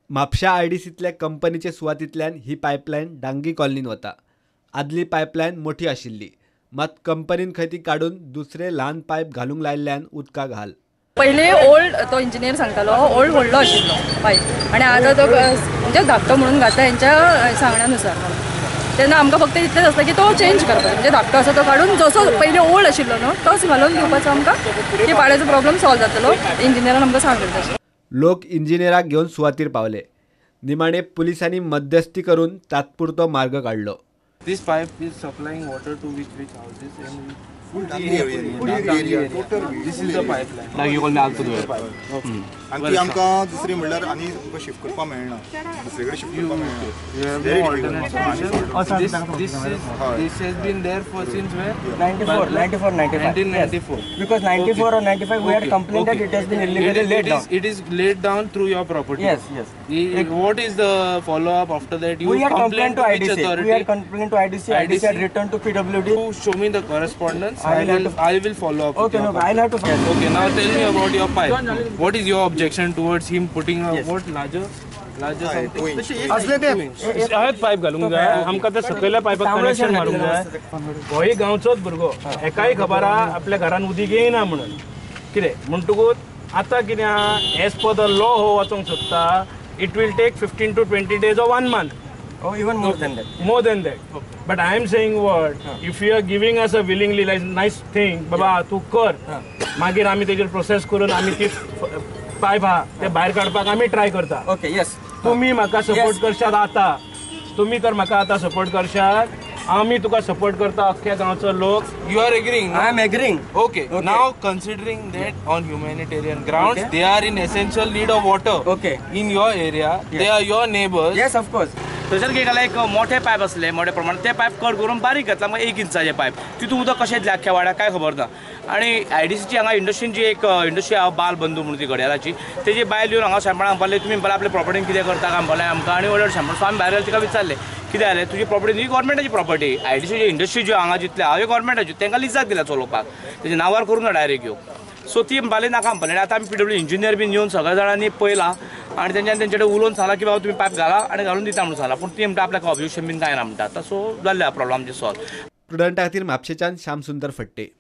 म्हापशा आयडीसींतल्या कंपनीचे सुवातींतल्यान ही पायपलायन डांगी कॉलनीन वता. आदली पायपलायन मोठी आशिल्ली, मात कंपनीन खंय ती काडून दुसरे ल्हान पायप घालूंक लायिल्ल्यान उदकाक हाल. पयलीं ओल्ड तो इंजिनियर सांगतालो ओल्ड व्हडलो आशिल्लो पायप आनी आतां तो म्हणजे धाकटो म्हणून घातला हेंच्या सांगण्यानुसार. तेन्ना आमकां फक्त इतलेंच आसता की तो चेंज करपाचो, म्हणजे धाकटो आसा तो काडून जसो पयलीं ओल्ड आशिल्लो न्हू तोच घालून दिवपाचो आमकां, की पाण्याचो प्रॉब्लम सॉल्व जातलो. इंजिनियरान आमकां सांगलें तशें. लोक इंजिनियराक घेवन सुवातीर पावले. निमाणे पुलिसांनी मध्यस्थी करून तात्पुरतो मार्ग काडलो. This pipe is supplying water to which houses and full area. This is the pipeline. Dangi colony आलतो. आनी ती आमकां दुसरी म्हणल्यार आनी तुमकां शिफ्ट करपाक मेळना, दुसरे कडेन शिफ्ट करपाक मेळना. This has been there for since when? 94, 95. 1994. Because 94 or 95 we had complained that it has been illegally laid down. It is laid down through your property. Yes, yes. What is the follow up after that? You we had complained to IDC. Authority? We had complained to IDC. IDC had returned to PWD. You show me the correspondence. I will follow up. Okay, no, I'll have to. Okay, now tell me about your pipe. What is your objection towards him putting a what larger something? असले ते हयच pipe घालूंक जाय आमकां, ते सकयल्या पायपाक connection मारूंक जाय. होय गांवचोच भुरगो, हेकाय खबर आहा आपल्या घरान उदीक येयना म्हणून कितें म्हणटकूच आतां कितें आहा, एज पर the law हो वचोंक सोदता. It will take 15 to 20 days or 1 month. Oh, even more than that. More than that. Okay. But I am saying what, if you are giving us a willingly like nice thing, बाबा तूं कर, मागीर आमी तेजेर process करून आमी ती pipe आहा ते भायर काडपाक आमी ट्राय करता. ओके, येस. तुमी म्हाका सपोर्ट करशात आतां, तुमी तर म्हाका आतां सपोर्ट करशात, आमी तुका सपोर्ट करता अख्ख्या गांवचो लोक. You are agreeing? I am agreeing. Okay. Now considering that on humanitarian grounds they are in essential need of water. Okay. In your area, they are your neighbours. Yes, of course. थंयसर कितें केलां, एक मोठे pipe आसले मोठ्या प्रमाणात, ते pipe cut करून बारीक घातला, मागीर 1 इंचाचे पायप, तितून उदक कशें येतलें आख्ख्या वाड्याक काय खबर ना. आनी आयडीसीची हांगा इंडस्ट्रीन जी एक इंडस्ट्री आहा बाल बंधू म्हणून ती घड्याळाची, तेजी बायल येवन हांगा शाणपणां म्हणपाक तुमी म्हणपाक आपल्या प्रॉपर्टीन कितें करता काय म्हणपाक आमकां, आनी व्हड शाणपण. सो आमी भायर गेले तिका विचारलें कितें जालें तुजी प्रॉपर्टी, ही गव्हर्मेंटाची प्रॉपर्टी, आयडीसीची इंडस्ट्री ज्यो हांगा जितले आहा ह्यो गव्हर्मेंटाच्यो, तांकां लिजाक दिला चलोवपाक, तेजे नांवार करूं ना डायरेक्ट ह्यो. सो ती म्हणपाक नाका म्हणपाक. आतां आमी पीडब्ल्यू इंजिनियर बीन येवन सगळ्या जाणांनी पळयलां आनी तेंच्यानी तेंचे कडेन उलोवन सांगलां की बाबा तुमी पायप घाला आनी घालून दिता म्हणून सांगलां, पूण ती म्हणटा आपल्याक ऑब्जेक्शन बीन कांय ना म्हणटा. आतां सो जाल्लें प्रॉब्लम आमचें सॉल्व. प्रुडंटा खातीर म्हापशेच्यान श्याम सुंदर फट्टे.